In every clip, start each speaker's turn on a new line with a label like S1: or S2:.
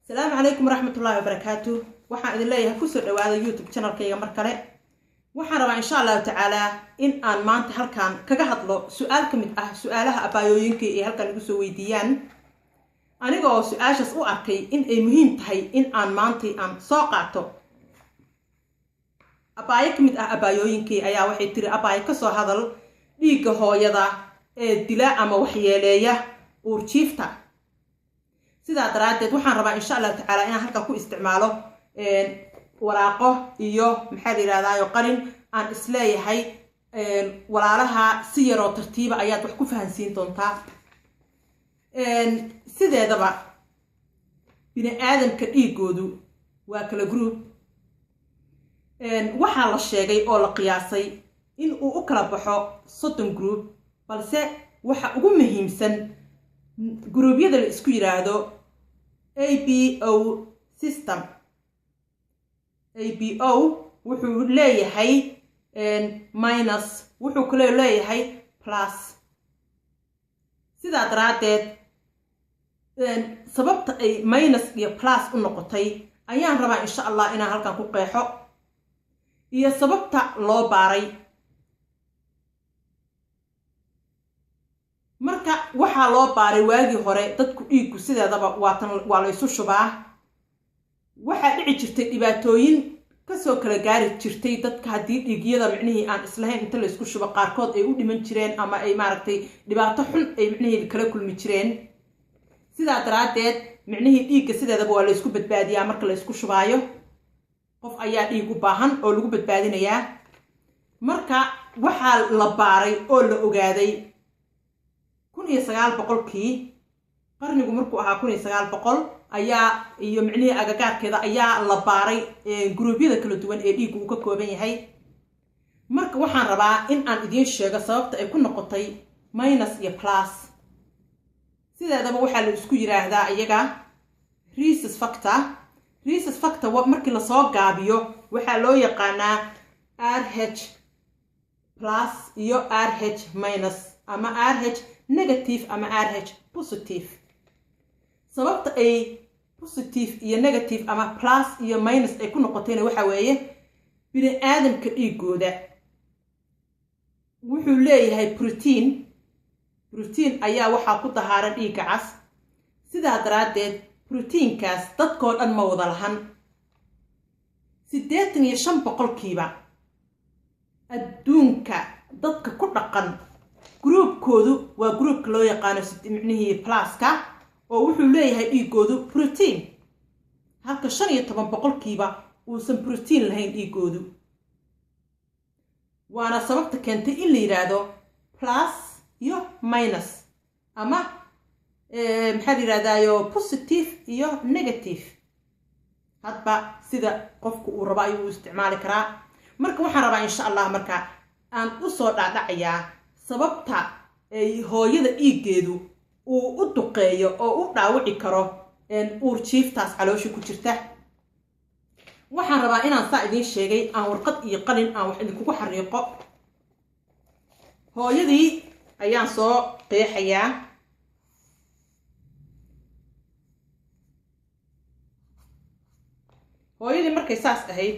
S1: Asalaamu calaykum waraxmatullaahi wabarakaatu. Waxaan idin leeyahay kusoo dhawaada YouTube channelkayga mar kale. Waxaan rabaa insha Allahu tacaalaa in aan maanta halkan kaga hadlo su-aal ka mid ah su-aalaha abaayooyinka ay halkan igu soo weydiiyaan, anigoo su-aashaas u arkay in ay muhiim tahay in aan maantay aan soo qaato. Abaayo ka mid ah abaayooyinkii ayaa waxay tiri: "Abaayo, kasoo hadal dhiigga hooyada ee dila ama waxyeeleeya uurjiifta." Sidaa daraaddeed waxaan rabaa insha Allahu tacaala inaan halkan ku isticmaalo waraaqo iyo, maxaa la yihahdayo, qalin aan isleeyahay walaalaha si yaroo tartiiba ayaad wax ku fahansiin doontaa. Sideedaba bini aadamka dhiigoodu waa kala group. Waxaa la sheegay oo la qiyaasay in uu u kala baxo 30 group, balse waxa ugu muhiimsan groupyada la isku yiraahdo ABO system. ABO wuxuu leeyahay minus, wuxuu kaloo leeyahay plus. Sidaa daraaddeed sababta ay minus iyo plus u noqotay ayaan rabaa insha Allah inaan halkan ku qeexo iyo sababta loo baaray. Marka waxaa loo baaray, waagii hore dadku dhiiggu sideedaba waatan waa la ysu shubaa. Waxaa dhici jirtay dhibaatooyin kasoo kala gaari jirtay dadka haddii dhiigyada micnihii aan islahayn inta laysku shubo, qaarkood ay u dhiman jireen ama ay maaragtay dhibaato xun ay micnihii kala kulmi jireen. Sidaa daraaddeed micnihii dhiigga sideedaba waa laysku badbaadiyaa. Marka laysku shubaayo, qof ayaa dhiig u baahan oo lagu badbaadinayaa. Marka waxaa la baaray oo la ogaaday 1900-kii, qarnigu markuu ahaa 1900 ayaa iyo micnihii agagaarkeeda ayaa la baaray groupyada kala duwan ee dhiiggu uu ka kooban yahay. Marka waxaan rabaa in aan idiin sheego sababta ay ku noqotay minus iyo plus. Sideedaba waxaa la isku yiraahdaa iyaga rhesus factor. Rhesus factor markii lasoo gaabiyo waxaa loo yaqaanaa Rh plus iyo Rh minus ama Rh negative ama Rh positive. Sababta ay positive iyo negative ama plus iyo minus ay ku noqotayna waxa weeye bini aadamka dhiigooda wuxuu leeyahay protein. Protein ayaa waxaa ku dahaaran dhiigga cas. Sidaa daraaddeed proteinkaas dadkoo dhan ma wada lahan. 85% adduunka dadka ku dhaqan groupkoodu waa groupka loo yaqaano micnihii pluska, oo wuxuu leeyahay dhiigoodu protein, halka 15% uusan protein lahayn dhiigoodu. Waana sababta keentay in la yidhaahdo plus iyo minus ama, maxaa la yidhahdayo, positive iyo negative. Hadba sida qofku uu rabo ayuu u isticmaali karaa. Marka waxaan rabaa insha Allah marka aan usoo dhaadhacayaa sababta ay hooyada dhiiggeedu uu u duqeeyo oo u dhaawici karo uurjiiftaas caloosha ku jirta. Waxaan rabaa inaan saa idiin sheegay aan warqad iyo qalin aan wax idinkugu xariiqo. Hooyadii ayaan soo qeexayaa. Hooyadii markay saas ahayd,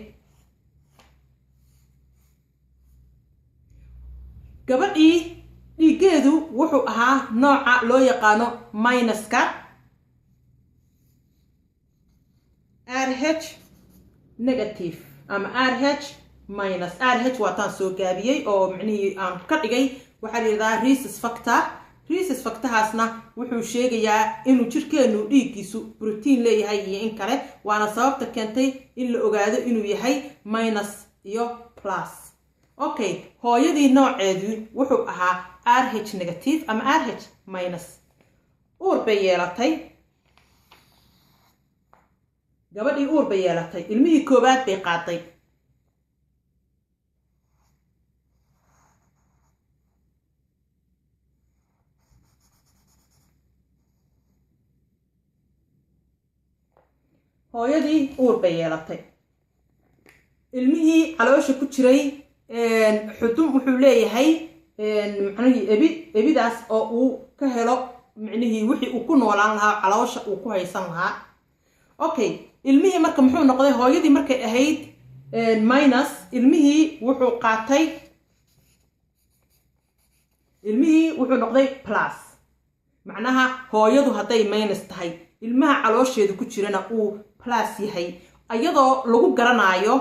S1: gabadhii dhiiggeedu wuxuu ahaa nooca loo yaqaano minuska, Rh negative ama Rh minus. Rh waataan soo gaabiyey oo micnihii aan ka dhigay. Waxaa la yidhahdaa rhesus factor. Rhesus factorhaasna wuxuu sheegayaa inuu jirkeenu dhiiggiisu protein leeyahay iyo in kale, waana sababta keentay in la ogaado inuu yahay minus iyo plus. Okay, hooyadii nooceedu wuxuu ahaa Rh negative ama Rh minus. Uur bay yeelatay gabadhii, uur bay yeelatay, ilmihii koowaad bay qaaday. Hooyadii uur bay yeelatay, ilmihii caloosha ku jiray xudun wuxuu leeyahay macnihii ebi, ebidaas oo uu ka helo micnihii wixii uu ku noolaan lahaa, caloosha uu ku haysan lahaa. Okay, ilmihii marka muxuu noqday? Hooyadii markay ahayd minus, ilmihii wuxuu qaatay, ilmihii wuxuu noqday plus. Macnaha hooyadu hadday minus tahay, ilmaha caloosheeda ku jirana uu plus yahay, iyadoo lagu garanaayo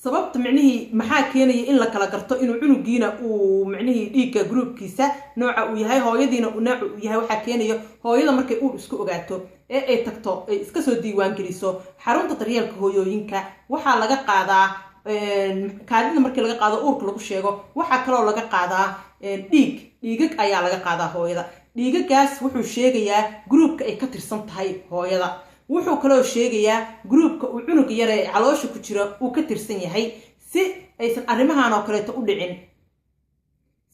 S1: sababta micnihii maxaa keenaya in la kala garto inuu cunugiina uu micnihii dhiigga groupkiisa nooca uu yahay, hooyadiina nooca uu yahay. Waxaa keenayo hooyada markay uur isku ogaato ee ay tagto ay iska soo diiwaan geliso xarunta daryeelka hooyooyinka, waxaa laga qaadaa kaadida. Markii laga qaado uurka lagu sheego, waxaa kaloo laga qaadaa dhiig, dhiigag ayaa laga qaadaa hooyada. Dhiigagaas wuxuu sheegayaa groupka ay ka tirsan tahay hooyada, wuxuu kaloo sheegayaa groupka uu cunuga yar ee caloosha ku jira uu ka tirsan yahay, si aysan arrimahan oo kaleeto u dhicin,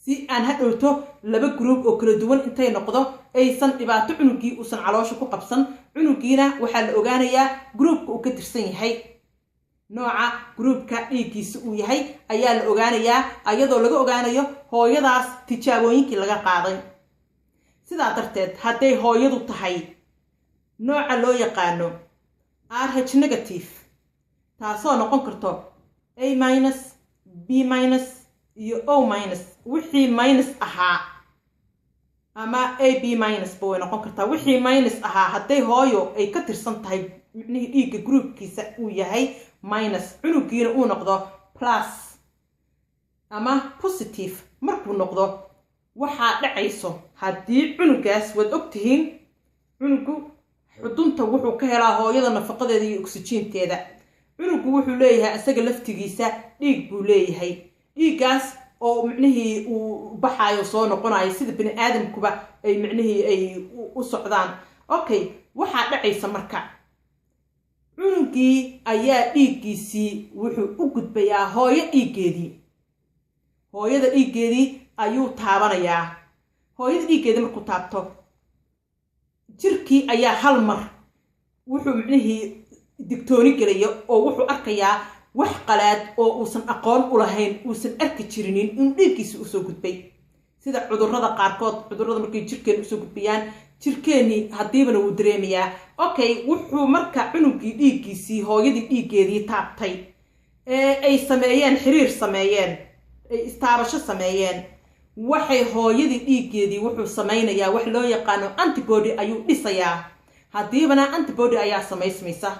S1: si aan hadhowto laba group oo kala duwan intay noqdo aysan dhibaato cunugii uusan caloosha ku qabsan. Cunugiina waxaa la ogaanayaa groupka uu ka tirsan yahay, nooca groupka dhiiggiisa uu yahay ayaa la ogaanayaa, ayadoo laga ogaanayo hooyadaas tijaabooyinkii laga qaaday. Sidaa darteed hadday hooyadu tahay nooca loo yaqaano Rh negative, taasoo noqon karto A minus, B minus iyo O minus, wixii minus ahaa, ama AB minus ba way noqon kartaa, wixii minus ahaa, hadday hooyo ay ka tirsan tahay, micnihii dhiigga groupkiisa uu yahay minus, cunugiina uu noqdo plus ama positive markuu noqdo, waxaa dhacayso haddii cunugaas, waad ogtihiin, cunugu xudunta wuxuu ka helaa hooyada nafaqadeeda iyo oksijiinteeda. Cunugu wuxuu leeyahay isaga laftigiisa dhiig buu leeyahay, dhiiggaas oo micnihii uu baxaayo soo noqonayo sida bini aadamkuba ay micnihii ay u socdaan. Okay, waxaa dhacaysa marka cunugii ayaa dhiiggiisii wuxuu u gudbayaa hooyo dhiiggeedii, hooyada dhiiggeedii ayuu taabanayaa. Hooyada dhiiggeedii markuu taabto, jirkii ayaa hal mar wuxuu micnihii digtooni gelaya oo wuxuu arkayaa wax qalaad oo uusan aqoon u lahayn, uusan arki jirinin, inuu dhiiggiisi usoo gudbay. Sida cudurrada qaarkood, cudurrada markay jirkeena usoo gudbayaan, jirkeennii haddiibana wuu dareemayaa. Okay, wuxuu marka cunugii dhiiggiisii hooyadii dhiiggeedii taabtay ee ay sameeyeen xiriir, sameeyeen ay istaabasho sameeyeen, waxay hooyadii dhiiggeedii wuxuu sameynayaa wax loo yaqaano antibody ayuu dhisayaa. Haddiibana antibody ayaa samaysmaysa.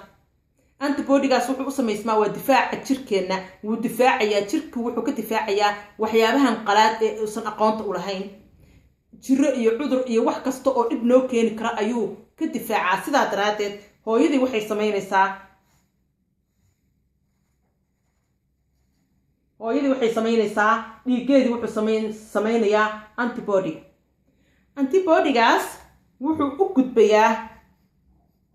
S1: Antibodygaas wuxuu u samaysmaa waa difaaca jirkeenna, wuu difaacayaa jirku, wuxuu ka difaacayaa waxyaabahan qalaad ee uusan aqoonta u lahayn, jiro iyo cudur iyo wax kasta oo dhib noo keeni kara ayuu ka difaacaa. Sidaa daraaddeed hooyadii waxay samaynaysaa, hooyadii waxay samaynaysaa, dhiiggeedii wuxuu samaynayaa antibody. Antibodygaas wuxuu u gudbayaa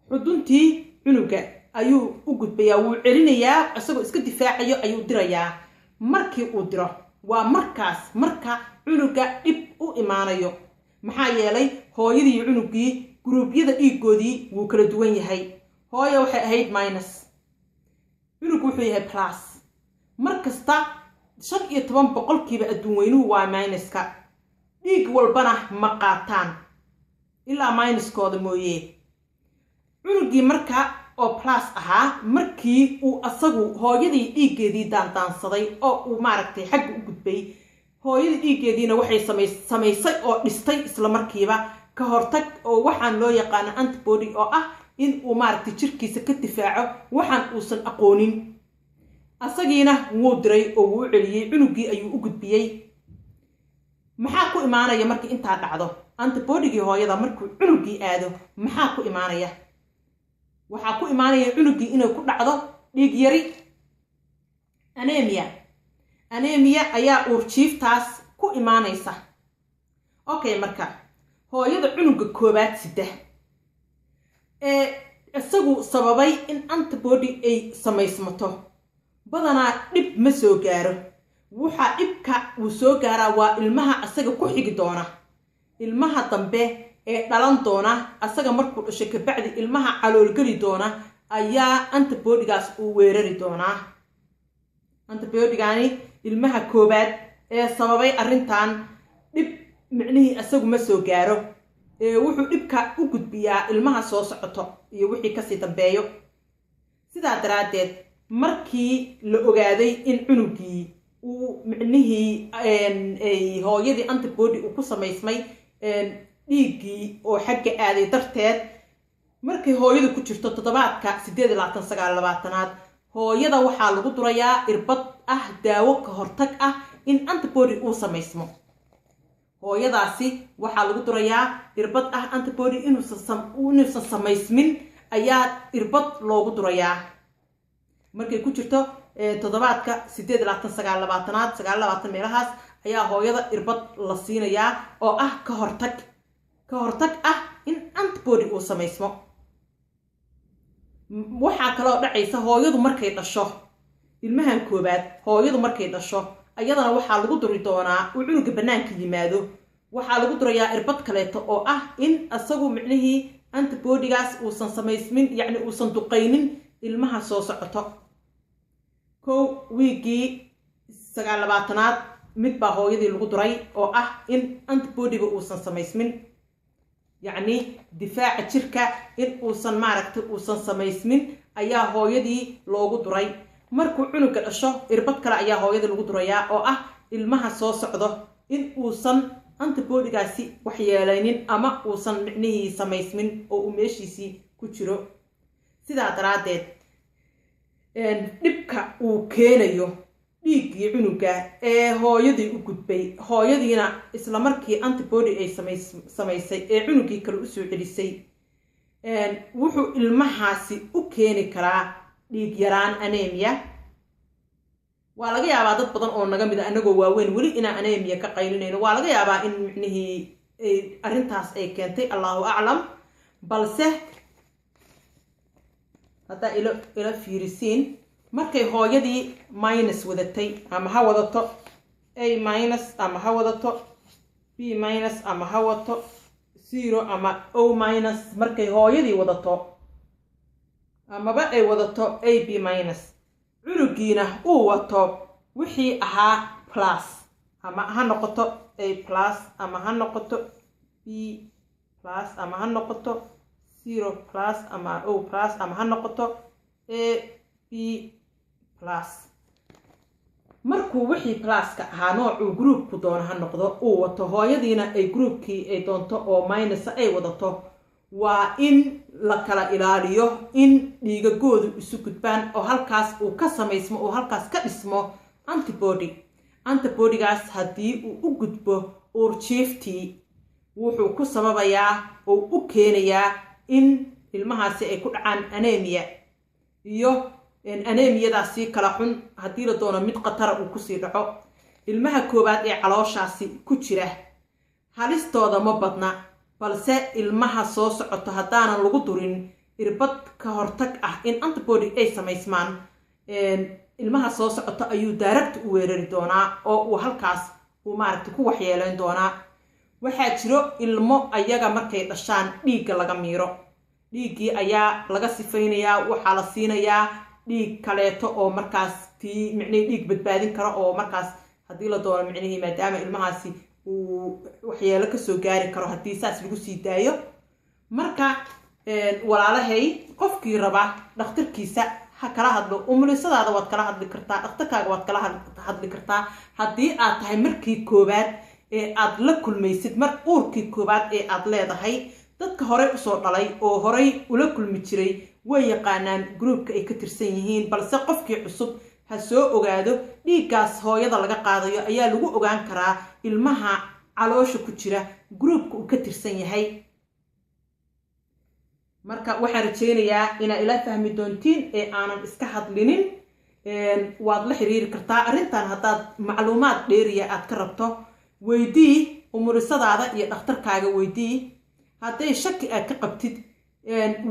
S1: xuduntii cunuga ayuu u gudbayaa, wuu celinayaa, isagoo iska difaacayo ayuu dirayaa. Markii uu diro waa markaas marka cunuga dhib u imaanayo, maxaa yeelay hooyadii iyo cunugii guruubyada dhiigoodii wuu kala duwan yahay. Hooya waxay ahayd minus, cunugu wuxuu yahay plus. Mar kasta 15% adduun weynuhu waa minuska, dhiig walbana ma qaataan ilaa minuskooda mooye. Cunugii marka oo plus ahaa, markii uu asagu hooyadii dhiiggeedii daandaansaday oo uu maaragtay xagga u gudbay, hooyadii dhiiggeediina waxay samaysay oo dhistay isla markiiba ka hortag oo waxaan loo yaqaano antibody, oo ah in uu maaragtay jirkiisa ka difaaco waxaan uusan aqoonin. Asagiina wuu diray oo wuu celiyey, cunugii ayuu u gudbiyey. Maxaa ku imaanaya markii intaa dhacdo? Antibodygii hooyada markuu cunugii aado maxaa ku imaanaya? Waxaa ku imaanaya cunugii inay ku dhacdo dhiig yari, anemia. Anemia ayaa uurjiiftaas ku imaanaysa. Okay, marka hooyada cunuga koobaad sida ee isagu sababay in antibody ay samaysmato, badanaa dhib ma soo gaaro. Waxaa dhibka uu soo gaaraa waa ilmaha asaga ku xigi doona, ilmaha dambe ee dhalan doona. Asaga markuu dhasho kabacdi ilmaha caloolgeli doona ayaa antibodygaas uu weerari doonaa. Antibodygani ilmaha koobaad ee sababay arrintan dhib micnihii isagu ma soo gaaro. Wuxuu dhibka u gudbiyaa ilmaha soo socoto iyo wixii kasii dambeeyo. Sidaa daraaddeed, markii la ogaaday in cunugii uu micnihii hooyadii antibody uu ku samaysmay dhiiggii oo xagga aaday darteed, markay hooyadu ku jirto toddobaadka 28, 29aad, hooyada waxaa lagu durayaa irbad ah daawo ka hortag ah in antibody uu samaysmo. Hooyadaasi waxaa lagu durayaa irbad ah antibody inuusan samaysmin ayaa irbad loogu durayaa markay ku jirto toddobaadka 28, 29aad, 29 meelahaas ayaa hooyada irbad la siinayaa oo ah ka hortag, ka hortag ah in antibody uu samaysmo. Waxaa kaloo dhacaysa hooyadu markay dhasho ilmahan koobaad, hooyadu markay dhasho ayadana waxaa lagu duri doonaa, uu cunuga bannaanka yimaado, waxaa lagu durayaa irbad kaleeto oo ah in isagu micnihii antibodygaas uusan samaysmin, yacni uusan duqaynin ilmaha soo socoto. Kow, wiiggii 29aad mid baa hooyadii lagu duray oo ah in antibodyga uusan samaysmin, yacni difaaca jirka in uusan maaragtay uusan samaysmin ayaa hooyadii loogu duray. Markuu cunuga dhasho, irbad kale ayaa hooyadii lagu durayaa oo ah ilmaha soo socdo in uusan antibodygaasi waxyeelaynin ama uusan micnihii samaysmin oo uu meeshiisii ku jiro. Sidaa daraaddeed, dhibka uu keenayo dhiiggii cunuga ee hooyadii u gudbay, hooyadiina isla markii antibody ay samaysay ee cunugii kale usoo celisay, wuxuu ilmahaasi u keeni karaa dhiig yaraan, anemia. Waa laga yaabaa dad badan oo naga mida anagoo waaweyn weli inaan anemia ka qaylinayno. Waa laga yaabaa in micnihii arrintaas ay keentay, Allahu aclam. Balse haddaa ila fiirisiin, markay hooyadii minus wadatay, ama ha wadato A minus, ama ha wadato B minus, ama ha wadato zero ama O minus, markay hooyadii wadato amaba ay wadato AB minus, cunugiina uu wato wixii ahaa plus, ama ha noqoto A plus, ama ha noqoto B plus, ama ha noqoto zero plus ama O plus, ama ha noqoto AB plus, markuu wixii pluska ahaa noocuu groupku doono ha noqdo uu wato, hooyadiina ay groupkii ay doonto oo minusa ay wadato, waa in la kala ilaaliyo in dhiigagoodu isu gudbaan oo halkaas uu ka samaysmo oo halkaas ka dhismo antibody. Antibodygaas haddii uu u gudbo uurjiiftii, wuxuu ku sababayaa oo u keenayaa in ilmahaasi ay ku dhacaan anemia, iyo anemiyadaasi kala xun haddii la doono mid khatara uu kusii dhaco. Ilmaha koowaad ee calooshaasi ku jira halistooda ma badna, balse ilmaha soo socoto haddaanan lagu durin irbad ka hortag ah in antibody ay samaysmaan, ilmaha soo socoto ayuu direct u weerari doonaa oo uu halkaas uu maaragtay ku waxyeeleyn doonaa. Waxaa jiro ilmo ayaga markay dhashaan dhiigga laga miiro, dhiiggii ayaa laga sifaynayaa, waxaa la siinayaa dhiig kaleeto oo markaas tii micnihii dhiig badbaadin karo oo markaas haddii la doono micnihii, maadaama ilmahaasi uu waxyeelo kasoo gaari karo haddii saas lagu sii daayo. Marka walaalahay, qofkii raba dhakhtarkiisa ha kala hadlo. Umulisadaada waad kala hadli kartaa, dhakhtarkaaga waad kala hadli kartaa. Haddii aad tahay markii koowaad ee aad la kulmaysid, mar uurkii koowaad ee aad leedahay, dadka horey usoo dhalay oo horey ula kulmi jiray way yaqaanaan groupka ay ka tirsan yihiin, balse qofkii cusub ha soo ogaado. Dhiiggaas hooyada laga qaadayo ayaa lagu ogaan karaa ilmaha caloosha ku jira groupka uu ka tirsan yahay. Marka waxaan rajeynayaa inaa ila fahmi doontiin ee aanan iska hadlinin. Waad la xiriiri kartaa arrintan haddaad macluumaad dheeriya aad ka rabto. Weydii umurisadaada iyo dhakhtarkaaga weydii. Hadday shaki aad ka qabtid,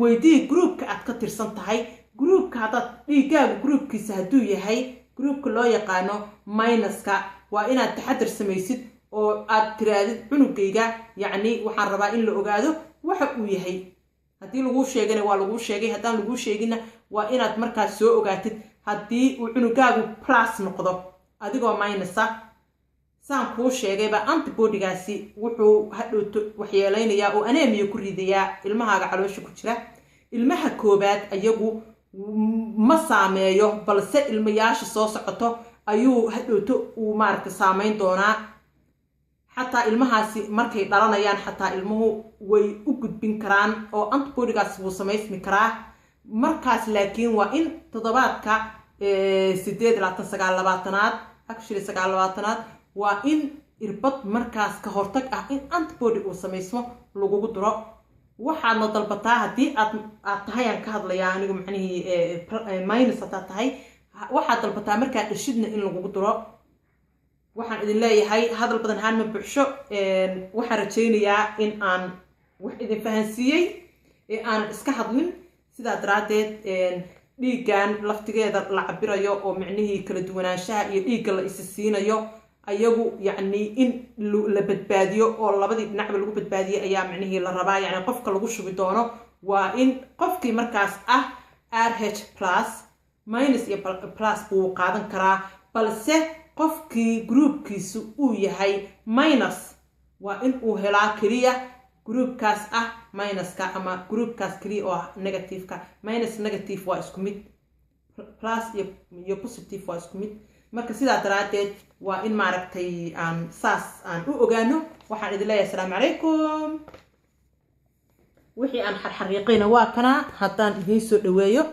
S1: weydii groupka aad ka tirsan tahay. Groupka haddaad dhiigaaga groupkiisa hadduu yahay groupka loo yaqaano minuska, waa inaad taxadar samaysid oo aad tiraadid cunugayga yacni waxaan rabaa in la ogaado waxa uu yahay. Haddii laguu sheegana waa laguu sheegay, haddaan laguu sheeginna waa inaad markaas soo ogaatid. Haddii uu cunugaagu plus noqdo adigoo minusa, Saan kuu sheegayba, antibodygaasi wuxuu hadhowto waxyeeleynayaa oo anemia ku ridayaa ilmahaaga caloosha ku jira. Ilmaha koobaad ayagu ma saameeyo, balse ilmayaasha soo socoto ayuu hadhowto uu maaragtay saameyn doonaa. Xataa ilmahaasi markay dhalanayaan, xataa ilmuhu way u gudbin karaan oo antibodygaas wuu samaysmi karaa markaas. Laakiin waa in toddobaadka 28, 29aad, actually 29aad, waa in irbad markaas ka hortag ah in antibody uu samaysmo lagugu duro. Waxaadna dalbataa haddii aad tahay, aan ka hadlayaa anigu macnihii minus, haddaad tahay waxaad dalbataa markaad dhashidna in lagugu duro. Waxaan idin leeyahay, hadal badan haan ma buuxsho. Waxaan rajaynayaa in aan wax idin fahansiiyey ee aanan iska hadlin. Sidaa daraaddeed, dhiiggan laftigeeda la cabirayo oo micnihii kala duwanaanshaha iyo dhiigga la isi siinayo ayagu, yacni in la badbaadiyo oo labadii dhinacba lagu badbaadiyo ayaa micnihii la rabaa. Yacni qofka lagu shubi doono waa in qofkii markaas ah Rh plus, minus iyo plus buu qaadan karaa, balse qofkii groupkiisu uu yahay minus waa in uu helaa keliya groupkaas ah minuska ama groupkaas keliya oo ah negativeka. Minus, negative waa isku mid, plus iyo positive waa isku mid. Marka sidaa daraaddeed waa in maaragtay aan saas aan u ogaano. Waxaan idin leeyahay asalaamu calaykum. Wixii aan xarxariiqayna waa kana haddaan idiin soo dhaweeyo.